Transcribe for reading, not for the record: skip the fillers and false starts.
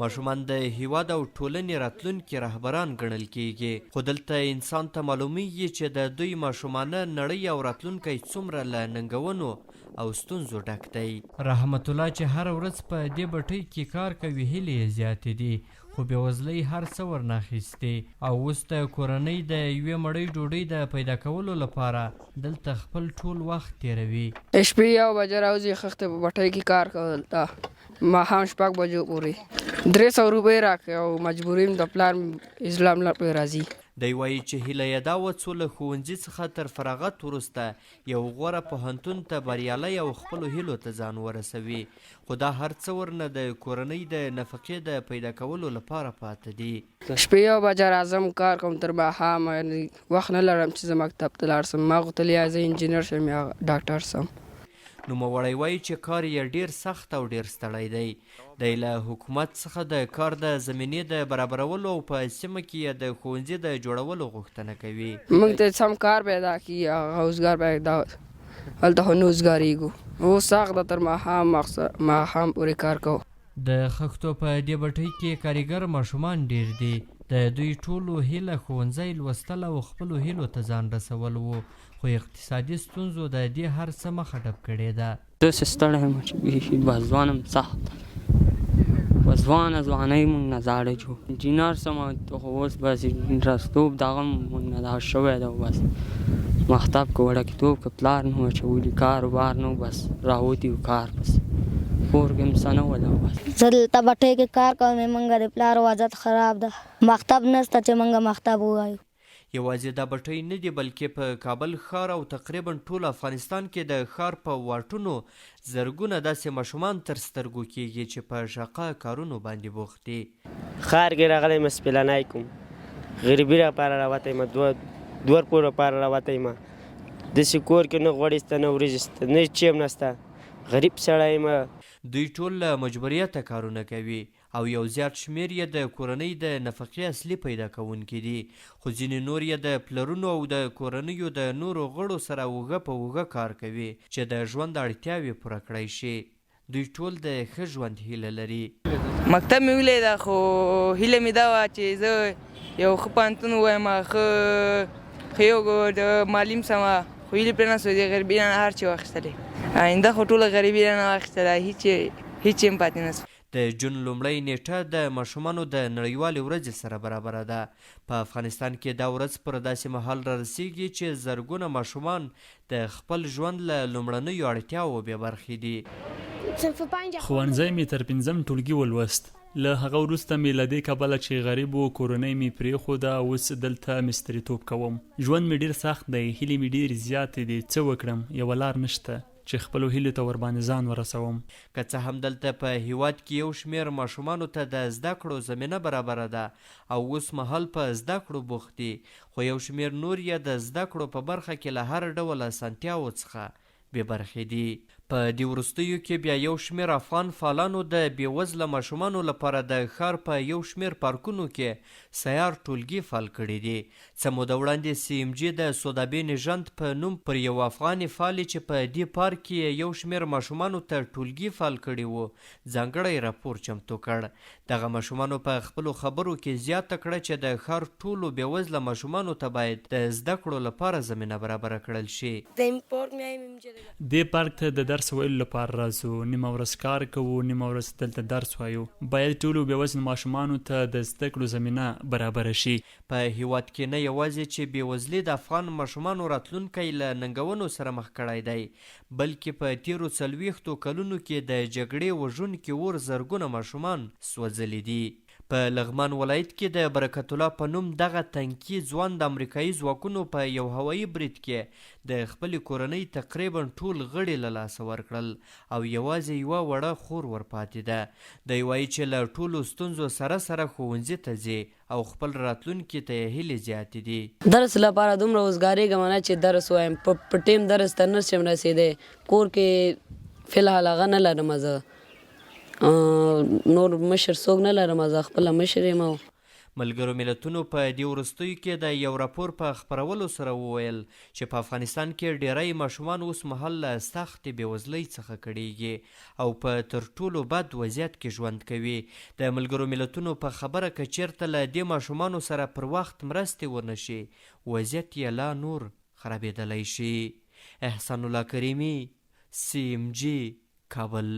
ماشومان د هیواد او ټولنې راتلونکي رهبران ګڼل کیږي، خو دلته انسان ته معلومیږي چې د دوی ماشومانه نړۍ او راتلونکی څومره له ننګونو او ستونزو ډک دی. رحمت الله چې هره ورځ په دې بټۍ کې کار کوي، هیلې یې زیاتې دي، خو بېوزلۍ هر څه ورنه اخیستي او اوس د کورنۍ د یوې مړۍ ډوډۍ د پیدا کولو لپاره دلته خپل ټول وخت تېروي. شپې یوه بجه راوځي، خښتې په بټۍ کې کار کوو دلته ماښام 6 بجو پورې 300 روپۍ راکړي او مجبور یم د پلار مې اسلام نه پرې راځي. دی وايي چې هیله یې دا وه څو له ښوونځي څخه تر فراغت وروسته یو غوره پوهنتون ته بریالی او خپلو هیلو ته ځان ورسوي، خو دا هر څه ورنه د کورنۍ د نفقې د پیدا کولو لپاره پاتې دي. شپې یوه بجه راځم کار کوم تر ماښامه یعنې وخت نه لرم چې زه مکتب ته لاړ شم، ما غوښتل یا زه انجینر شم یا ډاکټر شم. نوموړی وايي چې کار یې ډېر سخت او ډېر ستړی دی. دی له حکومت څخه د کار د زمینې د برابرولو او په سیمه کې یې د ښوونځي د جوړولو غوښتنه کوي. موږ ته سم کار پیدا کړي هغه روزګار پیدا هلته خو نه وزګارېږو اوس سخت ده تر ماښام ماښام پورې کار کوو. د خښتو په دې بټۍ کې کاریګر ماشومان ډېر دي. د دوی ټولو هیله ښوونځی لوستل او خپلو هیلو ته ځان رسول وو، خو اقتصادي ستونزو د دې هر څه مخه ډب کړې ده. داسې ستړی یم چې بیخي بس ځوان یم سخت په ځوانه ځوانۍ مونږ نه زاړه جو انجینر سم خو اوس بس رستوب دغه مونږ نه دا شوی دی بس مکتب کې وړکیتوب کې پلار نه اچولي کار بار نه بس راوتي یو کار پسې کور کې هم څه نه وله بس. زه دلته بټۍ کې کار کوم مونږ د پلار وضعیت خراب ده مکتب نشته چې مونږ مکتب ووایو. یوازې دا بټۍ نه دي بلکې په کابل ښار او تقریبا ټول افغانستان کې د ښار په واټونو زرګونه داسې ماشومان تر سترګو کیږي چې په شاقه کارونو باندې بوخت دي. ښار کې راغلی یم سپیلنی کوم غریبي لپاره راوتی یم دوه روپو لپاره راوتی یم داسې کور کې نه غوړي شته نه وریجې شته نه هېڅ شی هم نشته غریب سړی یم. دوی ټول له مجبوریته کارونه کوي او یو زیات شمېر یې د کورنۍ د نفقې اصلي پیدا کوونکي دي، خو ځینې نور یې د پلرونو او د کورنیو د نورو غړو سره اوږه په اوږه کار کوي چې د ژوند اړتیاوې پوره کړای شي. دوی ټول د ښه ژوند هیله لري. مکتب مې ولیده خو هیله مې دا وه چې زه یو ښه پوهنتون ووایم ښه ښه یو د معلم سم خو هیلې پرې نه سوې غریبي رانه هر څه واخیستلې آینده خو ټوله غریبي رانه واخیستله هیڅ هیڅ یې هم پاتې نه سو. د جون لومړۍ نېټه د ماشومانو د نړیوالې ورځې سره برابره ده. په افغانستان کې دا ورځ پر داسې مهال رارسېږي چې زرګونه ماشومان د خپل ژوند له لومړنیو اړتیاوو بې برخې دي. ښوونځی مې تر پنځم ټولګي ولوست. له هغه وروسته مې له دې کبله چې غریب و، کورنۍ مې پرېښوده، اوس دلته مستریتوب کوم. ژوند مې ډېر سخت دی، هیلې مې ډېرې زیاتې دي، څه وکړم، یوه لار نشته. چې خپلو هیلو ته ورباندې ځان ورسوم. که څه هم دلته په هیواد کې یو شمېر ماشومانو ته د زده کړو زمینه برابره ده او اوس مهال په زده کړو بوخت دي، خو یو شمېر نور یې د زده کړو په برخه کې له هر ډول اسانتیاوو څخه بې برخې دي. په دې وروستیو کې بیا یو شمېر افغان فعالانو د بې وزله ماشومانو لپاره د ښار په یو شمېر پارکونو کې سیار ټولګي فعال کړي دي. څه موده وړاندې سي ایم جي د سودابې نژند په نوم پر یوه افغانې فعالې چې په دې پارک کې یې یو شمېر ماشومانو ته ټولګي فعال کړي وو، ځانګړی راپور چمتو کړ. دغه ماشومانو په خپلو خبرو کې زیاته کړه چې د ښار ټولو بېوزله ماشومانو ته باید د زده کړو لپاره زمینه برابره کړل شي. دې پارک ته د درس ویلو لپاره راځو، نیمه ورځ کار کوو، نیمه ورځ دلته درس وایو. باید ټولو بېوزلو ماشومانو ته د زده کړو زمینه برابره شي. په هېواد کې نه یوازې چې بېوزلي د افغان ماشومانو راتلونکی له ننګونو سره مخ کړی دی، بلکې په تېرو څلوېښتو کلونو کې د جګړې وژونکي اور زرګونه ماشومان سوځلي دي. په لغمان ولایت کې د برکت الله په نوم دغه تنکي ځوان د امریکايي ځواکونو په یو هوایي برید کې د خپلې کورنۍ تقریباً ټول غړي له لاسه ورکړل او یوازې یوه وړه خور ورپاتې ده. دی وايي چې له ټولو ستونزو سره سره ښوونځي ته ځي او خپل راتلونکي ته یې هیلې زیاتې دي. درس لپاره دومره وزګارېږم نه چې درس ووایم په ټیم درس ته نه شم رسېدی کور کې فی الحال هغه نه لرم زه نور مشر څوک نه لرم زه خپله مشر یم او. ملګرو ملتونو په دې وروستیو کې د یو راپور په خپرولو سره وویل چې په افغانستان کې ډیری ماشومان اوس مهال له سختې بېوزلۍ څخه کړیږي او په تر ټولو بد وضعیت کې ژوند کوي. د ملګرو ملتونو په خبره که چېرته له دې ماشومانو سره پر وخت مرستې ونه شي، وضعیت یې لا نور خرابېدلی شي. احسان الله کریمي، سي ام جي، کابل.